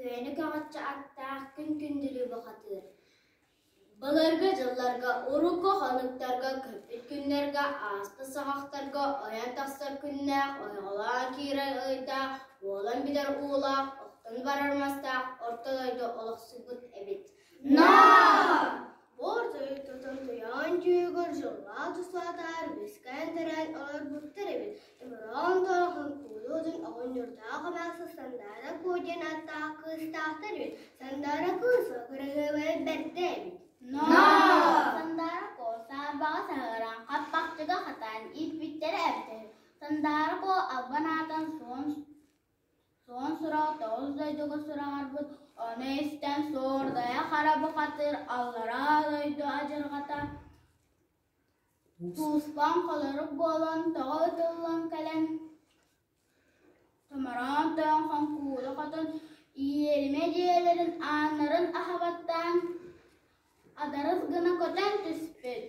Күөнү көҕөччү аттаах күн күндүлүү бухатыыр. Былыргы дьылларга, урукку хонуктарга, көппүт күннэргэ, ааспыт саҕахтарга ойон тахсар күннээх, ойоҕолоон киирэр ыйдаах, уолан бүтэр уулаах, охтон барар мастаах орто дойду олохсуйбут эбит. Наа! Буор тутун туйаан дьүөгэр дьыллаах тусаатаар үөскээн төрөөн олорбуттар эбит. Тымыраан тооһун куулуутун оҕонньордоох эмээхсин Сандаара Куо диэн ааттаах кыыстаахтар эбит. Сандаара кыыс кыраһыабайа бэрдэ эбит. Наа! Сандаара Куо саарбаҕа саһыаран, хаппахчыга хатаан ииппиттэрэ эбитэ үһү. Сандаара Куо албан аатан суон Суон сураҕа тоҕус дойдуга сураҕырбыт, ону истэн суордайа хара бухатыыр аллараа дойду адьырҕата Тууспан холорук буолан тоҕо ытыллан кэлэн томороон тойон хоҥкуула хотон иэримэ дьиэлэрин ааннарын аһабаттаан адарыс гына көтөн түспүт.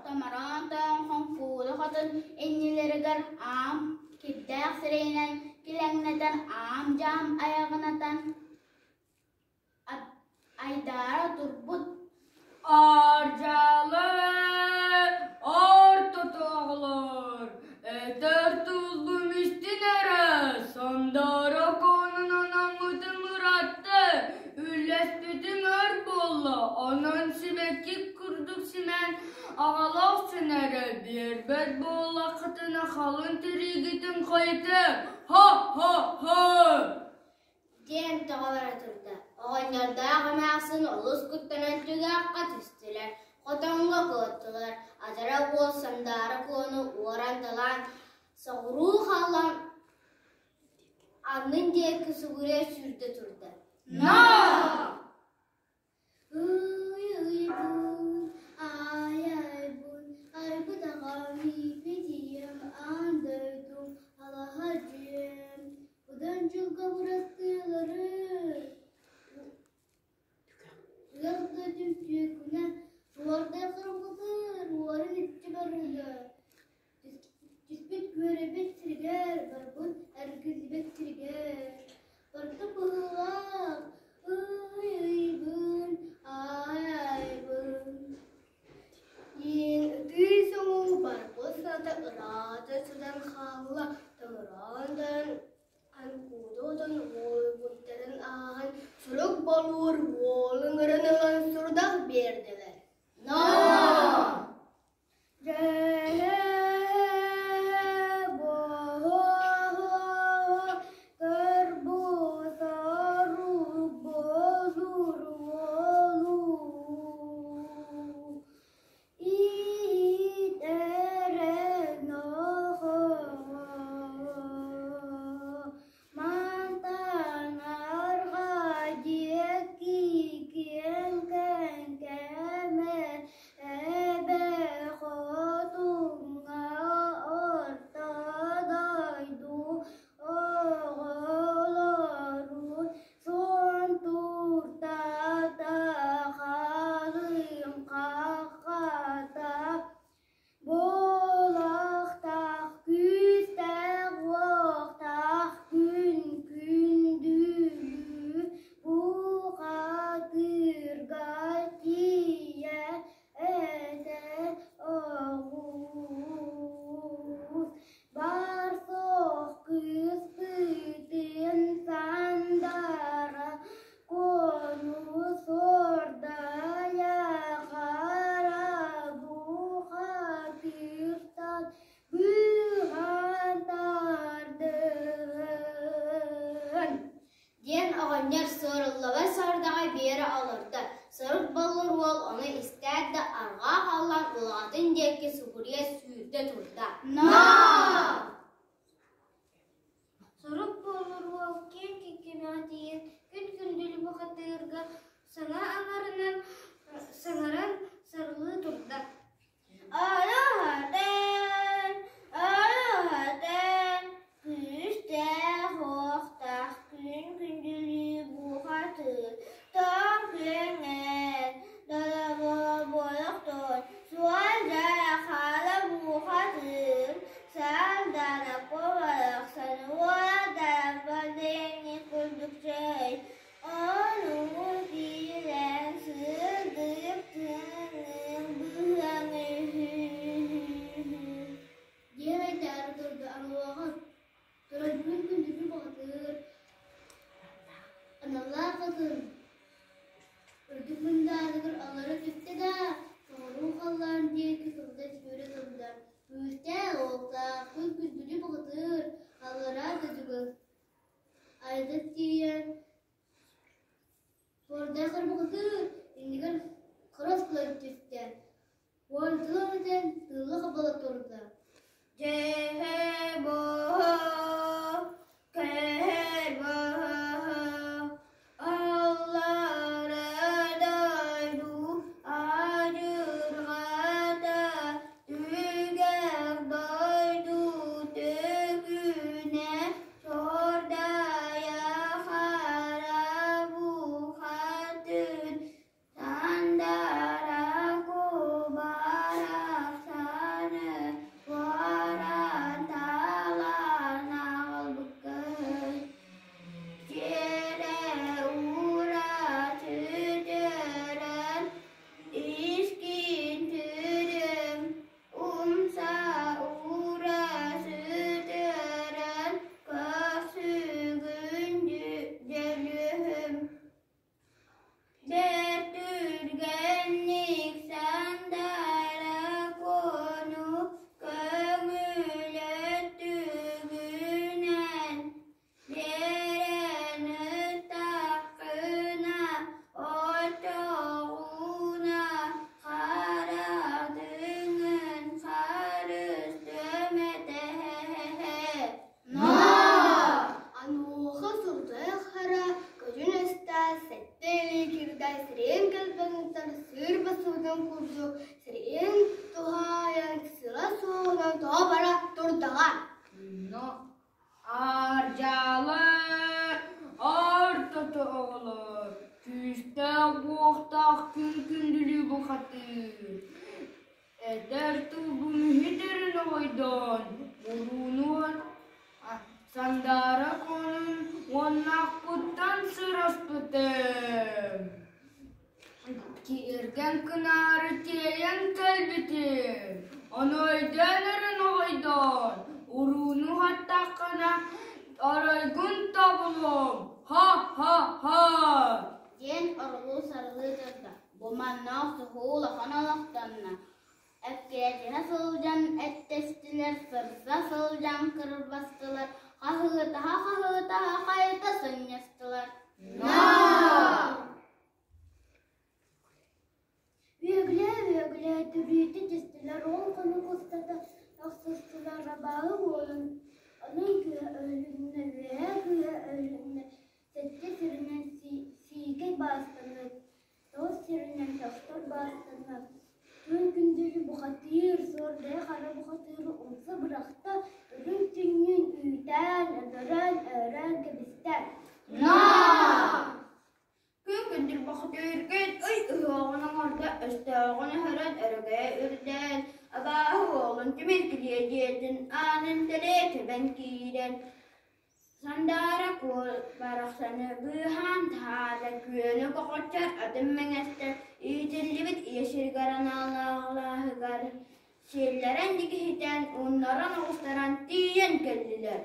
Томороон тойон хоҥкуула хотон иннилэригэр аам кирдээх сирэйинэн килэҥнэтэн аам-дьаам айаҕынатан айдаара турбут. Ардьалы ортотоҕолор, этэр тылбын истин эрэ, Сандаара конунан анаммытым ыраатта, үллэспитим өр буолла, онон сибэкки курдук симээн аҕала охсон эрэ, биэрбэт буоллаххытына халыҥ тириигитин хайытыам, ха-ха-ха! Диэн тоҕо бара турда. Оҕонньордоох эмээхсин олус куттанан түгэххэ түстүлэр, хотоҥҥо куоттулар. Адьара уол Сандаара Куону уоран-талаан соҕуруу халлан аннын диэки сугуруйа сүүрдэ турда. Наа! Ый-ыйбын, аай-айбын, айбыт аҕам, ииппит ийэм, аан дойдум, алаһа дьиэм, быдан дьылга бырастыылары Ыах да түкүнэ, суордай кырбытыр, уорун иччи барыга, түспүт күөрэбит сиригэр, барбыт эргиллибэт сиригэр, барыта быһыылаах, ый-ыйбын, аай-айбын диэн ытыы соҥуу барбыт сата ыраата сытан хаалла, томороон тойон Анкуудутун уолуйбуттарын ааһан сурук болуур уолун ыҥыран ылан сурдах биэрдилэр. Ноо! Эбэ хотуҥҥа орто дойду оҕолорун суон туртата халыҥ хаххата буолахтаах күүстээх уохтаах күн күндүлүү бухатыырга тиийэ этэ оҕус Бар суох кыыспытын Сандара Куону суордайа хара бухатыыртан быыһаан тардыһын Диэн оҕонньор суоруллубат сордоҕо биэрэ олордо. Сорук боллур уол ону истээт да арҕаа халлаан улаҕатын диэки субуруйа сүүрдэ турда. Наа! Сорук буолар уол киэҥ киккимэҕэ тиийэн күн күндүлү бухатыырга саҥа аҥарынан саҥаран сарылыы турда. Арыһатан, арыһатан, күүстээх уохтаах күн күндүлүү бухатыыр, тоҥ күөҥҥэр, доробуолохтон суолдьа хаала бухатыыр, саалдана куобалахсан уола дараппа диэни курдук. хайата тиийэн Суордаах ырбаҕытыыр иннигэр кырас гынан түстэ, уон тылын этэн тыылла хабала турда Дьэһэ буһа, кэһэр баһа, аллара дойду адьырҕата, түгэх дойду төкүнэ Чордайа хара бухатын Сандара кубарахсаны Уоран талан аҕалбыккын Сиэрэ уура сүтэрэн Искин түрүм Умса уура сүтэрэн Көрсүгүн дьөлүһүм Бэрт түргэнник сандара куону көҥүл өттүгүнэн Биэрэн ыттаххына оччоҕуна харатыҥын харыс түөмэтэ Онуоха сурдайах хара көдьүн өстөөх сэттэ илии кирдээх сирэйин кэлбэҥниттэн сыыр бассыбытын курдук сирэйин туһаайан сыра суоҕунан тоҕо бара турдаҕа. Ардьаалы ортото оҕолор, күүстээх-уохтаах күн күндүлүү бухатыыр. Эдэр тылбын үһүтэрин оҕойдоон, урууну сандаара конун уоннаахпыттан сыраспытым. Кииргэн кынаары тиэйэн кэлбитим, ону өйдөөн эрэн оҕойдоон, урууну уһаттаххына оройгун тобулуом, ха-ха-ха диэн орулуу-сарылыы турда. Бу манна охсуһуу улахан олохтонно. Эккирэтиһэ сылдьан эттэстилэр, сырса сылдьан кырбастылар, хаһыытаһа-хаһыытаһа хайыта сынньастылар. Үөгүлээ-үөгүлээ түрүтэ түстүлэр, ол хонук устата охсустулар, абааһы уолун онон кыыһа өһүлүннэ, үөһэ кыыһа өһүлүннэ, сэттэ сиринэн сиикэй баастанна, тоҕус сиринэн тохтор баастанна, Күн күндүлү бухатыыр, суордайа хара бухатыыры умса бырахта, үрүҥ түннүн үүтээн, өлөрөн, өрөөн кэбистэ. Күн күндүл бухатыыргын ый ыһыаҕын оҥордо, өстөөҕүн өһөрөн, өрөгөйө үрдээн, абааһы уолун түмэн килиэ дьиэтин аанын тэлэйэ тэбэн киирэн, Сандаара Куо барахсаны быыһаан таһаарда, күөлү көҕөччөр атын мэҥэстэр иитиллибит ийэ сиригэр аналлааҕыгар сиэллэрэн дьигиһитэн, ууннаран оҕустаран тиийэн кэллилэр.